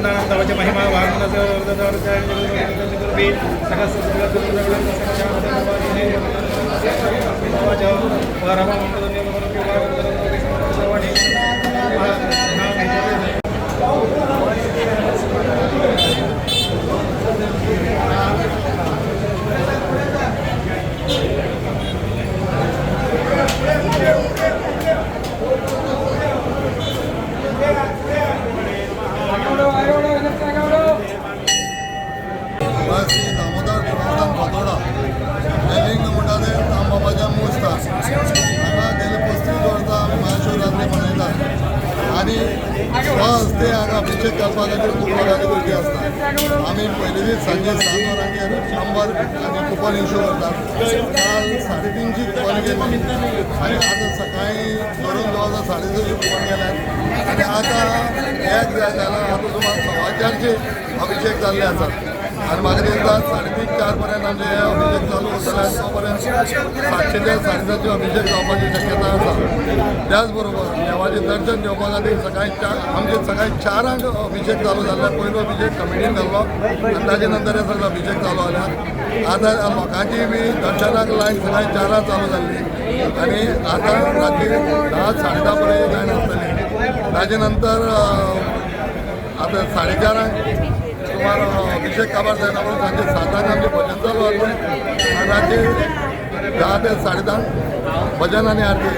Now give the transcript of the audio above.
तव च महिमा वाग्मनस्य। श्री दामोदर देवस्थान फातोर्डा हें लिंग म्हणटा तें रामबाबाचें मूळ स्थान. हांगा गेले 35 वर्सां आमी महाशिवरात्री मनयतात आनी स्वहस्ते हांगा अभिशेक करपा खातीर खूब लोकांची गर्दी आसता. आमी पयले दीस सांजे 7 वरांचेर 100 आनी कुपन इशू करतात. काल 350 कुपन गेली आनी आतां सकाळीं धरून जवळ 650 कुपन गेल्यात आनी आतां एक जाय जाल्यार आतां सुमार 425 अभिशेक जाल्ले आसात. आनी म्हाका दिसता 3:30 4 पर्यंत आमचे हे अभिशेक चालू उरतले आनी तो पर्यंत 700 ते 750 अभिशेक जावपाची शक्यता आसा. त्याच बरोबर देवाचें दर्शन घेवपा खातीर सकाळी 4, आमचे सकाळी 4ांक अभिशेक चालू जाल्ले. पयलो अभिशेक कमिटीन घाल्लो आनी ताजे नंतर हे सगळे अभिशेक चालू जाल्यात. आतां लोकांची बी दर्शनाक लायन सकाळी 4ांक चालू जाल्ली आनी आतां राती 10, 10:30 पर्यंत लायन आसतली. ताजे नंतर आतां 4:30 सुमार अभिशेक काबार जायना म्हणून सांजे 7ांक आमचें भजन चालू जातलें आनी राती 10 ते 10:30 भजन आनी आरती.